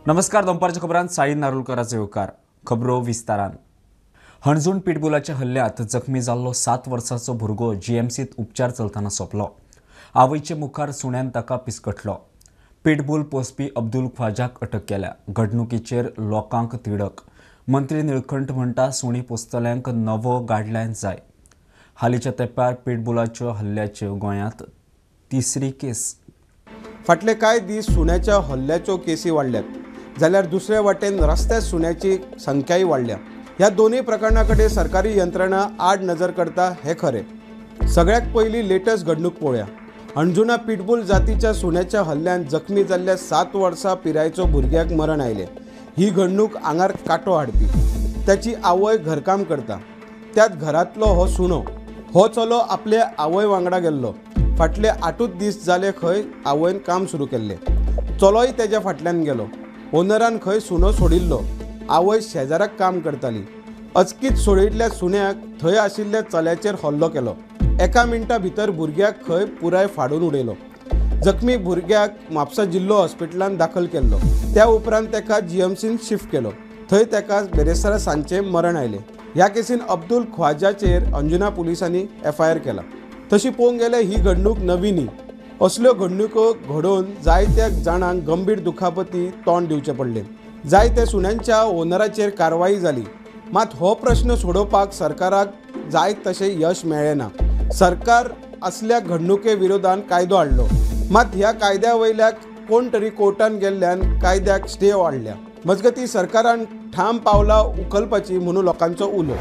नमस्कार, दनपारच्या खबरांत साई नारुलकराचे येवकार. खबरो विस्तारान. हणजूण पिटबुलाच्या हल्ल्यात जखमी जाल्लो 7 वर्सांचो भुरगो जीएमसीत उपचार चलतना सोंपलो. आवयचे मुखार सुण्यान ताका पिसकटलो. पिटबूल पोसपी अब्दुल ख्वाजाक अटक केल्या. घडणुकीचेर लोकांक तिडक. मंत्री निळकंठ म्हणटा सुणी पोसतल्यांक नवो गायडलायन जाय. हालींच्या तेंपार पिटबुलाच्यो हल्ल्याच्यो गोंयांत तिसरी केस. फाटले कांय दीस सुण्याच्या हल्ल्याच्यो केसी वाडल्यात, जाल्यार दुसरे वाटेन रस्त्यार सुण्याची संख्याय वाडल्या. ह्या दोनूय प्रकरणां कडेन सरकारी यंत्रणा आड नजर करता हें खरें. सगळ्यात पयलीं लेटस्ट घडणूक पळोवया. हणजुणा पिटबूल जातीच्या सुण्याच्या हल्ल्यान जखमी जाल्ल्या 7 वर्सां पिरायेचो भुरग्याक मरण आयलें. ही घडणूक आंगार कांटो हाडपी. ताची आवय घरकाम करता, त्याच घरांतलो हो सुणो. हो चलो आपले आवय वांगडा गेल्लो. फाटले 8 दीस जाले खंय आवयन काम सुरू केल्लें. चलोय तेज्या फाटल्यान गेलो. ओनरान खंय सुणो सोडिल्लो. आवय शेजाराक काम करताली. अचकीत सोडिल्ल्या सुण्याक थंय आशिल्ल्या चल्याचेर हल्लो केलो. एका मिनटा भितर भुरग्याक खंय पुराय फाडून उडयलो. जखमी भुरग्याक म्हापसा जिल्लो हॉस्पिटलान दाखल केल्लो. त्या उपरांत ताका जीएमसीन शिफ्ट केलो. थंय ताका बेरेस्तारा सांजचें मरण आयलें. ह्या केसीन अब्दुल ख्वाजाचेर अंजुना पुलिसांनी एफआयआर केला. तशी पळोवंक गेल्यार ही घडणूक नवी न्ही. असल्यो घडणुको घडोवन जायत्या जाणांक गंभीर दुखापती तोंड दिवचें पडलें. जायत्या सुण्यांच्या ओनराचेर कारवाई जाली. मात हो प्रश्न सोडोवपाक सरकाराक जाय तशें यश मेळ्ळें ना. सरकार असल्या घडणुके विरोधान कायदो हाडलो. मात ह्या कायद्या वयल्या कोण तरी कोर्टान गेल्ल्यान कायद्याक स्टे वाडल्या. मजगतीं सरकारान ठाम पावलां उखलपाची म्हणून लोकांचो उलो.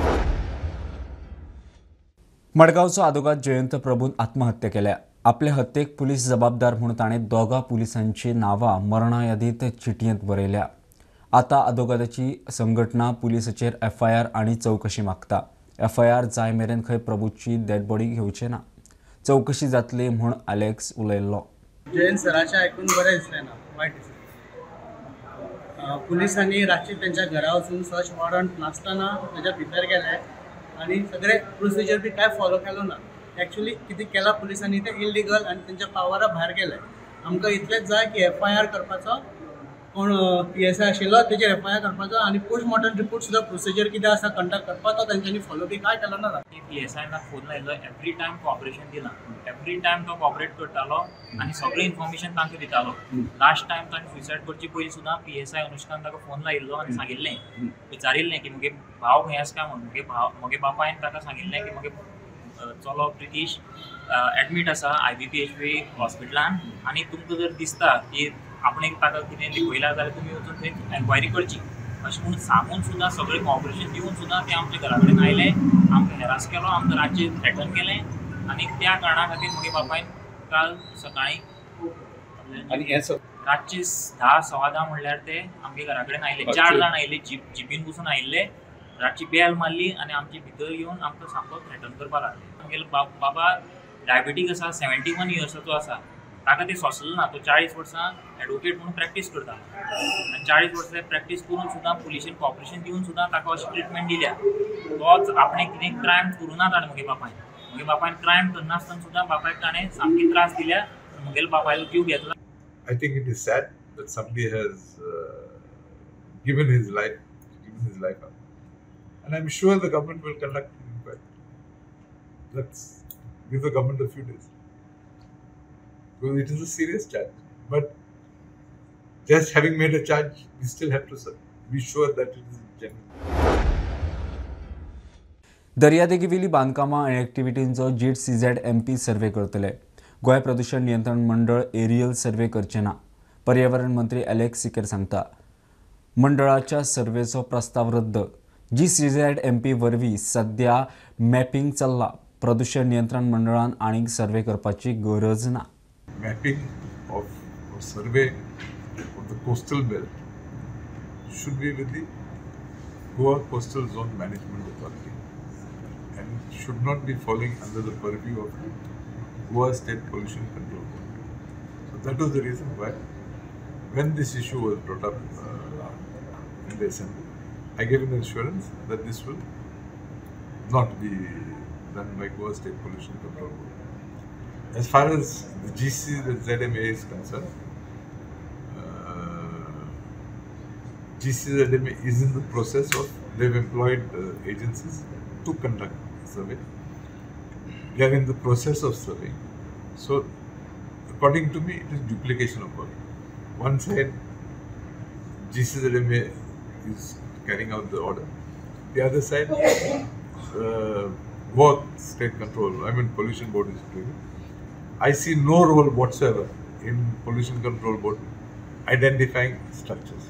मडगांवचो आदोगाद जयंत प्रभून आत्महत्या केल्या. आपले हत्येक पुलीस जबाबदार म्हूण ताणें 2 पुलिसांची नांवां मरणा यादींत चिटयेंत बरयल्या. आतां आदोगादाची संघटना पुलिसाचेर एफआयआर आनी चवकशी मागता. एफआयआर जाय मेरेन खंय प्रभूची डेड बॉडी घेवचे ना. चवकशी जातली म्हूण आलेक्स उलयल्लो. जयंत सराचें आयकून बरें दिसलें ना, वायट दिसलें. पुलिसांनी रातची तेंच्या घरा वचून सर्च वॉरंट नासतना तेज्या भितर गेले आनी सगळे प्रोसिजर बी कांय फॉलो केलो ना. एक्चुअली कितें केलां पुलिसांनी तें इलिगल आनी तेंच्या पावरा भायर गेलें. आमकां इतलेंच जाय की एफआयआर करपाचो, कोण पीएसआय आशिल्लो तेजेर एफआयआर करपाचो आनी पोस्टमॉर्टम रिपोर्ट सुद्दां प्रोसिजर कितें आसा कंडक्ट करपाचो तेंच्यांनी फॉलो बी कांय केलो ना. पीएसआयन फोन लायलो, एवरी टायम कॉपरेशन दिलां, एवरी टायम तो कॉपरेट करतालो आनी सगळें इन्फॉर्मेशन तांकां दितालो. लास्ट टायम ताणें सुसायड करचे पयलीं सुद्दां पीएसआय अनुष्कान ताका फोन लायिल्लो आनी सांगिल्लें, विचारिल्लें की म्हगे भाव खंय आसा काय म्हणून. म्हगे बापायन ताका सांगिल्लें की म्हगे चलो प्रितीश एडमीट आसा आयबीपीएचबी हॉस्पिटलान आनी तुमकां जर दिसता की आपणें ताका कितें लिपयलां जाल्यार तुमी वचून थंय एन्क्वायरी करची अशें म्हणून सांगून सुद्दां सगळें कॉपरेशन दिवन सुद्दां ते आमच्या घरा कडेन आयले, आमकां हेरास केलो, आमकां रातचें थ्रेटन केलें आनी त्या कारणा खातीर म्हगे बापायन काल सकाळीं रातचे 10 सव्वा 10 म्हणल्यार ते आमगे घरा कडेन आयले. 4 जाण आयले, जिपीन बसून आयिल्ले, रातची बेल मारली आनी आमचे भितर येवन आमकां सामको थ्रेटन करपाक लागले. आमगेलो बाबा डायबेटीक आसा, 71 इयर्साचो आसा, ताका तें सोंसलें ना. तो 40 वर्सां एडवोकेट म्हणून प्रॅक्टीस करता आनी 40 वर्सां प्रॅक्टीस करून सुद्दां पुलिशेन कॉपरेशन दिवन सुद्दां ताका अशी ट्रिटमेंट दिल्या. तोच आपणें कितें क्रायम करूं ना ताणें, म्हगे बापायन क्रायम करनासतना सुद्दां बापायक ताणें सामकी त्रास दिल्या. म्हगेल्या बापायलो जीव घेतला. I think it is sad that somebody has given his life up, and I'm sure the government will conduct an inquiry. Let's give the government a few days, because it is a serious charge. But just having made a charge, we still have to be sure that it is genuine. दर्यादेगेवेली बांदकामां आनी एक्टिविटींचो GCZMP survey करतले. गोंय प्रदूषण नियंत्रण मंडळ aerial survey करचे ना. पर्यावरण मंत्री एलेक्स सिकेर सांगता मंडळाच्या सर्वेचो प्रस्ताव रद्द. GCZMP वरवीं सद्या मॅपिंग चल्ला. प्रदूषण नियंत्रण मंडळान आनीक सर्वे करपाची गरज ना. Mapping of or survey of the coastal belt should be with the Goa Coastal Zone Management Authority and should not be falling under the purview of the Goa State Pollution Control Board. So that was the reason why when this issue was brought up in the assembly, I gave an assurance that this will not be done by Goa State Pollution Control Board. As far as the GCZMA is concerned, GCZMA is in the process of, they've employed agencies to conduct survey. They are in the process of surveying. So, according to me, it is duplication of work. One side, GCZMA is carrying out the order. The other side, Goa State Control, I mean Pollution Board is doing it. I see no role whatsoever in Pollution Control Board identifying structures.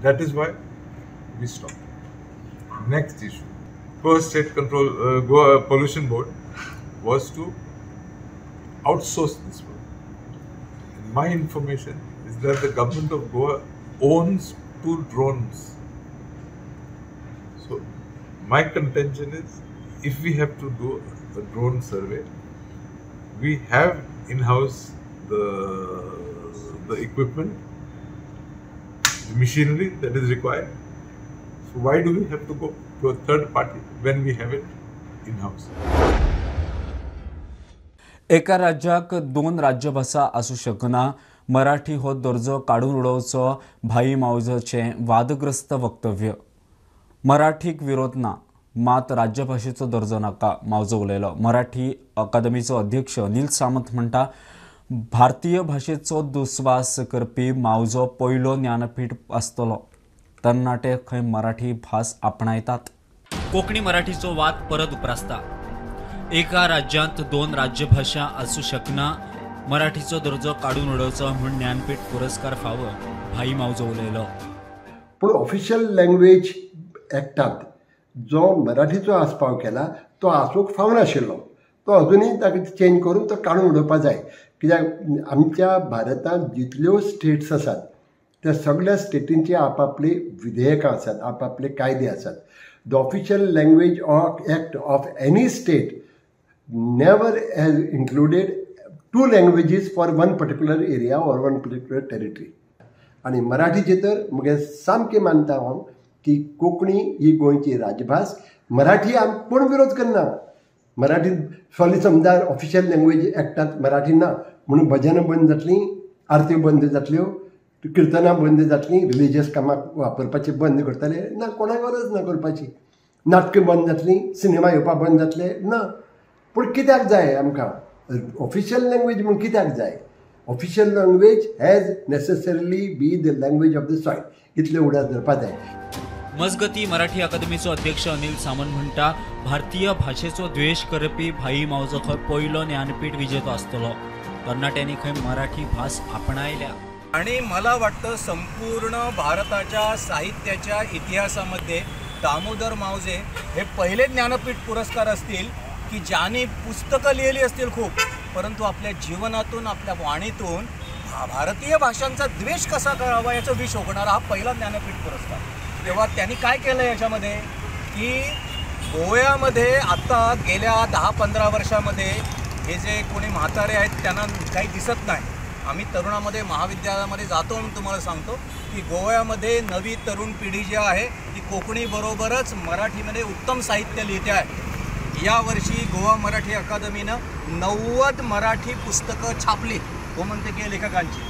That is why we stopped. Next issue, Goa State Control, Goa Pollution Board was to outsource this work. And my information is that the government of Goa owns 2 drones. So my contention is, if we have to do a drone survey, we have in-house the equipment, the machinery that is required. So why do we have to go to a third party when we have it in-house? एका राज्याक 2 राज्यभाषा आसूं शकना, मराठी हो दर्जो काडून उडोवचो भाई मावजोचें वादग्रस्त वक्तव्य. मराठीक विरोध ना, मात राज्यभाषेचो दर्जो नाका, मावजो उलयलो. मराठी अकादमीचो अध्यक्ष अनिल सामंत म्हणटा, भारतीय भाशेचो दुस्वास करपी मावजो पयलो ज्ञानपीठ आसतलो. तरणाटे खंय मराठी भास आपणायतात. कोंकणी मराठीचो वाद परत उप्रासता. एका राज्यांत 2 राज्यभाषा आसूं शकना, मराठीचो दर्जो काडून उडोवचो म्हूण ज्ञानपीठ पुरस्कार फावो, भाई मावजो उलयलो. पूण ऑफिशियल लँग्वेज एक्टांत जो मराठीचो आस्पाव केला तो आसूंक फावनाशिल्लो, तो अजुनूय ताका चेंज करून तो काडून उडोवपा जाय. कित्याक आमच्या भारतांत जितल्यो स्टेट्स आसात त्या सगळ्या स्टेटींची आपापली विधेयकां आसात, आपापले कायदे आसात. The official language of act of any state never has included 2 languages for one particular area or one particular territory. आनी मराठीचे तर म्हगे सामकें मानता हांव की कोंकणी ही गोंयची राजभास, मराठी आम कोण विरोध करना. मराठी सॉरी समजा ऑफिशियल लँग्वेज एक्टांत मराठी ना म्हणून भजनां बंद जातलीं, आरत्यो बंद जातल्यो, किर्तनां बंद जातलीं, रिलिजियस कामाक वापरपाचें बंद करतले ना, कोणाक गरज ना करपाची. नाटकां बंद जातलीं, सिनेमा येवपाक बंद जातले ना. पूण कित्याक जाय आमकां ऑफिशियल लँग्वेज म्हूण कित्याक जाय? Official language has necessarily be the language of the soil, इतले उडास धरपा जाय. मजगती मराठी अकादमीचो अध्यक्ष अनिल सामंत म्हणटा, भारतीय भाशेचो द्वेश करपी भाई मावजो खंय पयलो ज्ञानपीठ विजेतो आसतलो. तरणाट्यांनी खंय मराठी भास आपणायल्या. आणि मला वाटतं संपूर्ण भारताच्या साहित्याच्या इतिहासामध्ये दामोदर मावजे हे पहिले ज्ञानपीठ पुरस्कार असतील की ज्याने पुस्तकं लिहिली असतील खूप, परंतु आपल्या जीवनातून आपल्या वाणीतून भारतीय भाषांचा द्वेष कसा करावा याचं विष ओकणारा हा पहिला ज्ञानपीठ पुरस्कार. तेव्हा त्यांनी काय केलं याच्यामध्ये की गोव्यामध्ये आता गेल्या 10-15 वर्षामध्ये हे जे कोणी म्हातारे आहेत त्यांना काही दिसत नाही. आम्ही तरुणामध्ये महाविद्यालयामध्ये जातो म्हणून तुम्हाला सांगतो की गोव्यामध्ये नवी तरुण पिढी जी आहे ती कोकणीबरोबरच मराठीमध्ये उत्तम साहित्य लिहिते आहे. यावर्षी गोवा मराठी अकादमीनं 90 मराठी पुस्तकं छापली गोमंतकीय लेखकांची.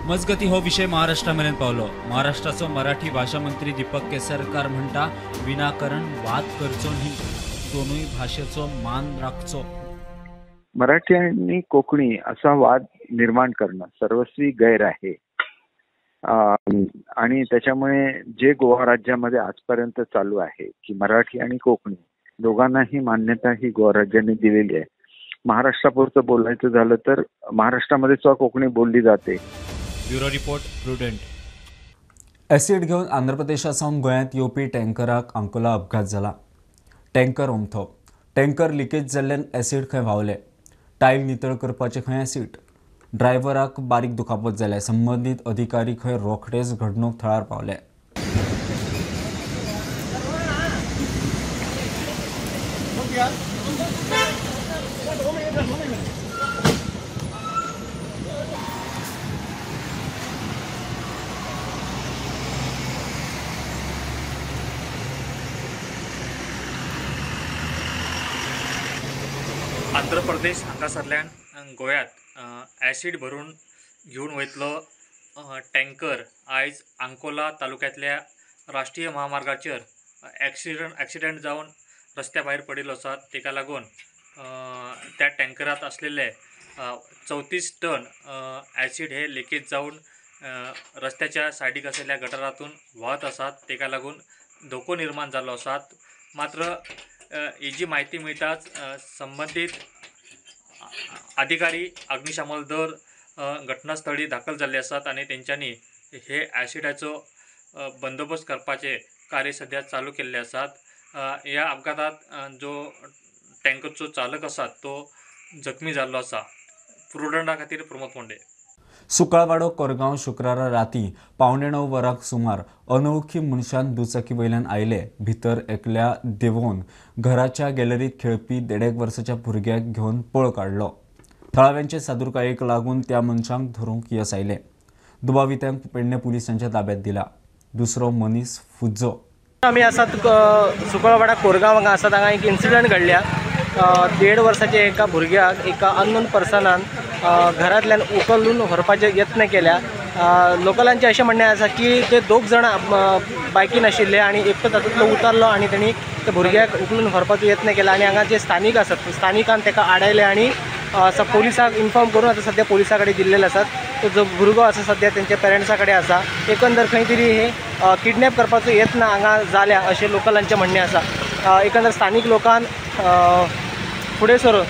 मजगती हो विषय महाराष्ट्रा मेरेन पावलो. महाराष्ट्राचो मराठी भाषा मंत्री दीपक केसरकर म्हणटा, विनाकारण वाद करचो न्ही, दोनूय भाषेचो मान राखचो. मराठी आणि कोकणी असा वाद निर्माण करणं सर्वस्वी गैर आहे आणि त्याच्यामुळे जे गोवा राज्यामध्ये आजपर्यंत चालू आहे की मराठी आणि कोकणी दोघांनाही मान्यता ही गोवा राज्याने दिलेली आहे. महाराष्ट्रापुरतं बोलायचं झालं तर महाराष्ट्रामध्ये सुद्धा कोकणी बोलली जाते. Bureau report, Prudent. Acid घेवन आंध्र प्रदेशा सावन गोंयांत येवपी टँकराक अंकोला अपघात जाला. टँकर ओमथो, टँकर लिकेज जाल्ल्यान एसीड खंय व्हांवलें. टायल नितळ करपाचें खंय एसीड. ड्रायव्हराक बारीक दुखापत जाल्या. संबंदीत अधिकारी खंय रोखडेच घडणूक थळार पावले. आंध्र प्रदेश हांगासरल्यान गोव्यात ॲसिड भरून घेवन वयतलो टँकर आयज अंकोला तालुक्यांतल्या राष्ट्रीय महामार्गाचेर एक्सिडंट जावन रस्त्या भायर पडिल्लो आसा. ताका लागून त्या टँकरांत आसलेले 34 टन ॲसिड हे लिकेज जावन रस्त्याच्या सायडीक आशिल्ल्या गटारातून व्हांवत आसात. ताका लागून धोको निर्माण जाल्लो आसा. मात्र ही जी म्हायती मेळटाच संबंदीत अधिकारी अग्निशमन दळ घटनास्थळी दाखल जाल्ले आसात आनी तेंच्यांनी हे ॲसिडाचो बंदोबस्त करपाचे कार्य सद्या चालू केल्ले आसात. ह्या अपघातात जो टँकरचो चालक आसा तो जखमी जाल्लो आसा. प्रुडंटा खातीर प्रमोद फोंडे. सुकाळवाडो कोरगांव शुक्रारा राती 8:45 वरांक सुमार अनवळखी मनशान दुचाकी वयल्यान आयले भितर एकल्या देंवोवन घराच्या गॅलरीत खेळपी 1.5 वर्साच्या भुरग्याक घेवन पळ काडलो. थळाव्यांचे सादुरकायेक लागून त्या मनशांक धरूंक येस आयलें. दुबावितांक पेडणे पुलिसांच्या ताब्यात दिला. दुसरो मनीस फुज्जो. आमी आसात सुकळवाडा कोरगांव हांगा आसात. हांगा एक इन्सिडंट घडल्या. 1.5 वर्साच्या एका भुरग्याक एका अननोन पर्सनान घरांतल्यान उखलून व्हरपाचे यत्न केल्या. लोकलांचें अशें म्हणणें आसा की ते दोग जाणां बायकीन आशिल्ले आनी एकटो तातूंतलो उतरलो आनी तेणी त्या भुरग्याक उखलून व्हरपाचो यत्न केला आनी हांगा जे स्थानीक आसात स्थानिकान ताका आडायले आनी पोलिसाक इन्फॉर्म करून आतां सद्या पोलिसा कडेन दिल्लेले आसात. तो जो भुरगो आसा सद्या तेंच्या पेरंट्सा कडेन आसा. एकंदर खंय तरी हे किडनॅप करपाचो यत्न हांगा जाल्या अशें लोकलांचें म्हणणें आसा. एकंदर स्थानीक लोकान फुडें सरून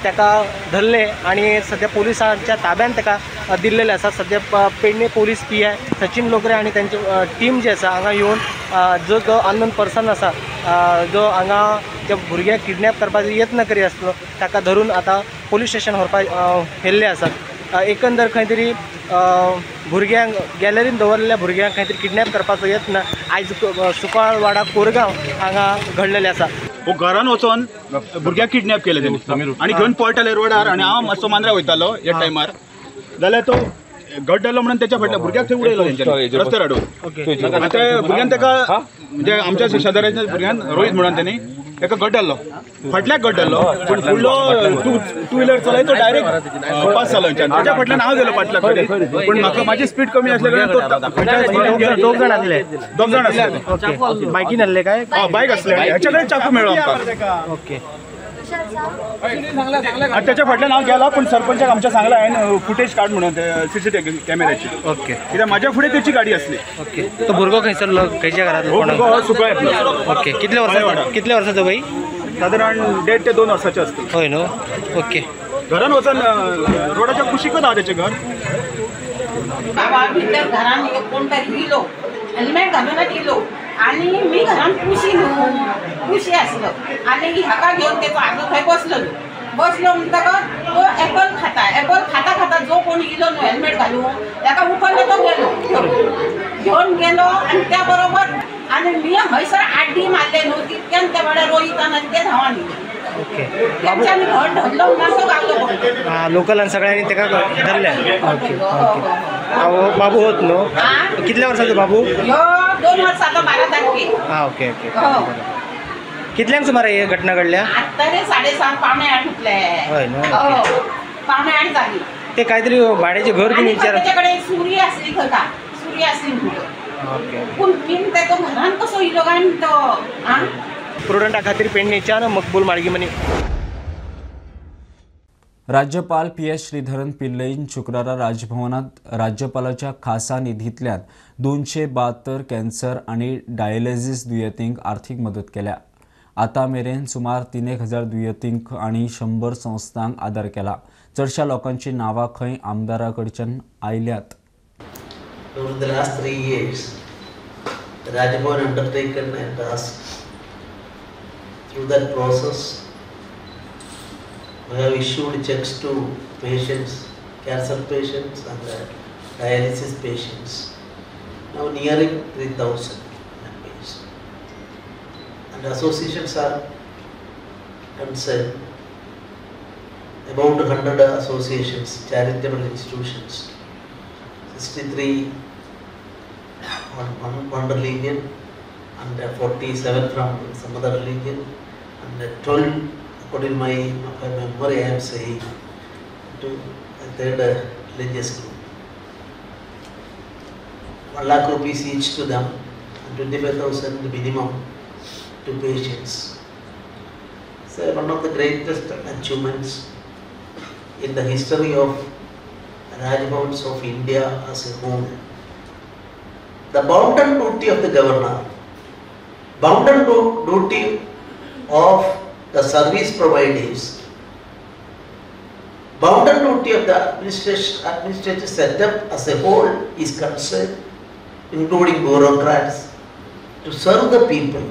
ताका धरले आनी सद्या पोलिसांच्या ताब्यान ताका दिल्लेले आसा. सद्या Pernem police PI Sachin Lokre आनी तेंची टीम जी आसा हांगा येवन जो जो अननोन पर्सन आसा जो हांगा त्या भुरग्याक किडनॅप करपाचो यत्न करीत आसलो ताका धरून आतां पोलीस स्टेशन व्हरपाक व्हेल्ले आसात. एकंदर खंय तरी भुरग्यांक गॅलरीन दवरलेल्या भुरग्यांक खंय तरी किडनॅप करपाचो यत्न आयज सुकाळवाडा कोरगांव हांगा घडलेले आसा. हो घरान वचोन भुरग्याक किडनॅप केले तेणी आनी घेवन पळटाले रोडार आनी हांव मातसो मांद्रा वयतालो ह्या टायमार जाल्यार तो गट जालो म्हणून तेच्या फाटल्या भुरग्याक थंय उडयलो तेंच्यांनी रस्त्यार हाडून. आनी भुरग्यान ताका म्हणजे आमच्या शेजाऱ्याच्या भुरग्यान रोहित म्हणून तेणी ताका गट जाल्लो, फाटल्याक गट जाल्लो, पूण फुडलो टू व्हिलर चलय तो डायरेक्ट पास जालो. तेच्या फाटल्यान हांव गेलो फाटल्या कडेन, पूण म्हाका म्हाजी स्पीड कमी आसल्या कारणान तो दोग जाण आसले, दोग जाण आसले बायकीन आसले काय बायक आसले, हेच्या कडेन चाकू मेळ्ळो आमकां. ओके, आनी तेच्या फाटल्यान हांव गेलो, पूण सरपंचाक आमच्या सांगला हांवें फुटेज काड म्हणून सीसीटीव्ही कॅमेऱ्याची. ओके, कित्याक म्हाज्या फुडें तेची गाडी आसली. ओके, तो भुरगो खंयसरलो, खंयच्या घरांतलो? भुरगो सुकळ्यांतलो. ओके, कितले वर्सां, कितले वर्साचो भाई? सादारण 1.5 ते 2 वर्साचे आसतले. हय न्हू. ओके, घरान वचून रोडाच्या कुशीकच आहा तेचें घर. बाबा भितर घरान कोण तरी इलो, हेल्मेट घालूनच इलो आनी मी घरान कुशी न्हू, कुशी आसलो आनी हाका घेवन तेचो आजो थंय बसलो बसलो म्हणटकच तो एपल खाता, एपल खाता खाता जो कोण इलो न्हू हेल्मेट घालून ताका उखल्लो, तो गेलो घेवन गेलो आनी त्या बरोबर आनी मी हयसर आड्डी मारले न्हू तितक्यान त्या वेळार रोहितान आनी ते धांवान इले. ओके, तेंच्यांनी घर धरलो म्हणून तो गावलो. लोकलान सगळ्यांनी ताका धरले. ओके ओके, बाबू होत न्हू? कितल्या वर्साचो बाबू? ह्यो 2 वर्साचो, 12 तारखेक. आं, ओके ओके. कितल्यांक सुमार ही घटना घडल्या? आत्तां रे 7:30 7:45 उठले. हय न्हू. 7:45 जाली. ते कांयतरी भाड्याचें घर बीन विचार, तेच्या कडेन सुरी आसली खंय, सुरी आसली म्हणटा. ओके, पूण बीन तेचो घरान कसो इलो काय म्हणटा तो? आं, प्रुडंटा खातीर पेडणेच्यान मकबूल माळगीमनी. राज्यपाल PS Sreedharan पिल्लईन शुक्रारा राजभवनात राज्यपालाच्या खासा निधींतल्यान 272 कॅन्सर आनी डायलिसीस दुयेंतींक आर्थिक मदत केल्या. आतां मेरेन सुमार 3,000 दुयेंतींक आनी 100 संस्थांक आदार केला. चडशा लोकांची नांवां खंय आमदारा कडच्यान आयल्यात. During the last 3 years, the Raj Bhavan undertaken a task. Through that process, we have issued checks to patients, cancer patients and dialysis patients, now nearing 3,000 members. And associations are concerned, about 100 associations, charitable institutions, 63 on one religion and 47 from some other religion, and 12, according to my memory I am saying, to a third religious group. 1 lakh rupees each to them and 25,000 minimum to patients. So one of the greatest achievements in the history of Raj Bhavans of India as a whole. The bounden duty of the governor, bounden duty of the service providers, bounden duty of the administrative setup as a whole is concerned, including bureaucrats, to serve the people.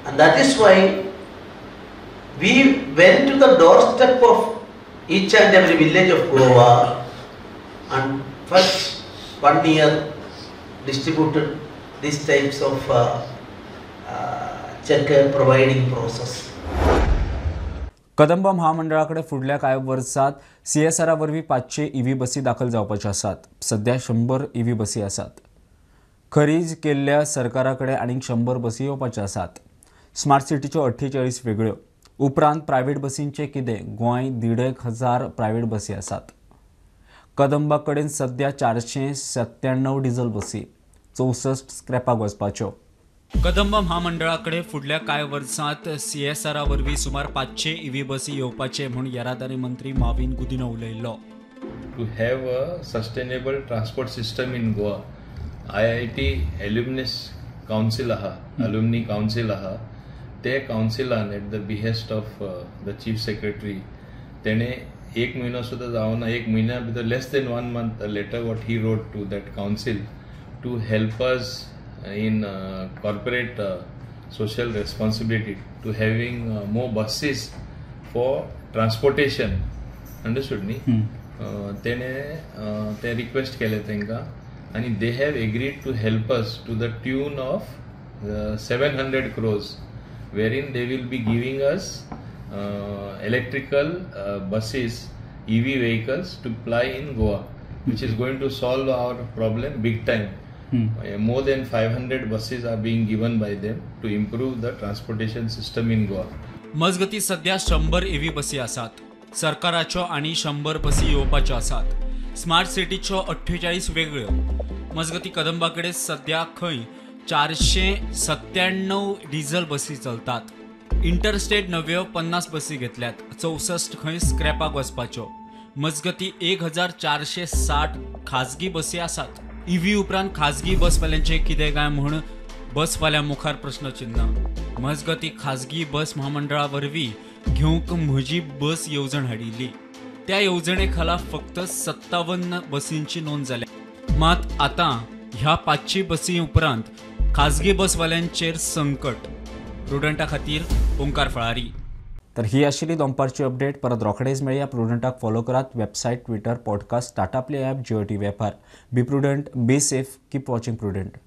And that is why we went to the doorstep of each and every village of Goa and first 1 year distributed these types of check providing process. Kadamba महामंडळाकडे फुडल्या कांय वर्सात सीएसआरा वरवीं 500 EV बसी दाखल जावपाच्यो आसात. सध्या 100 EV बसी आसात. खरीज केल्ल्या सरकारा कडेन आनीक 100 बसी येवपाच्यो आसात. स्मार्ट सिटीच्यो 48 वेगळ्यो. उपरांत प्रायव्हेट बसींचें कितें, गोंय 1,500 प्रायव्हेट बसी आसात. कदंबा कडेन सध्या 497 डिझल बसी, 64 स्क्रॅपाक वचपाच्यो. कदंब महामंडळाकडे फुडल्या कांय वर्सांत सीएसआरा वरवीं सुमार 500 ईव्ही बसी येवपाचे म्हूण येरादारी मंत्री Mauvin Godinho उलयल्लो. To have a sustainable transport system in Goa, IIT alumnus council आहा, alumni council आहा, ते कावन्सिलान at the behest of the chief secretary तेणे एक म्हयनो सुद्दां जावना, एक म्हयन्या भितर less than 1 month letter what he wrote to that council to help us in corporate social responsibility to having more buses for transportation. Understood न्ही? तेणे ते रिक्वेस्ट केले तांकां आनी they have agreed to help us to the tune of 700 crores wherein they will be giving us electrical buses, EV vehicles to ply in Goa, which is going to solve our problem big time. More than 500 buses are being given by them to improve the transportation system in Goa. मजगती सध्या 100 EV बसी आसात. सरकाराच्यो आनी 100 बसी येवपाच्यो आसात. Smart सिटीच्यो 48 वेगळ्यो. मजगती कदंबा कडेन सध्या खंय 497 डिझल बसी चलतात. इंटरस्टेट नव्यो 50 बसी घेतल्यात, 64 खंय स्क्रॅपाक वचपाच्यो. मजगती 1460 खाजगी बसी आसात. ईव्ही उपरांत खाजगी बसवाल्यांचें कितें काय म्हूण बसवाल्या मुखार प्रश्नचिन्ह. मजगती खाजगी बस महामंडळा वरवीं घेवंक म्हजी बस येवजण हाडिल्ली. त्या येवजणे खाला फक्त 57 बसींची नोंद जाल्या. मात आतां ह्या 500 बसी उपरांत खाजगी बसवाल्यांचेर संकट. प्रुडंटा खातीर ओंकार फळारी. तर ही आशिल्ली दनपारची अपडेट. परत रोखडेच मेळया. प्रुडंटाक फॉलो करात website, Twitter, podcast, Tata Play app, Jio TV ॲपार. Be prudent, be safe, keep watching Prudent.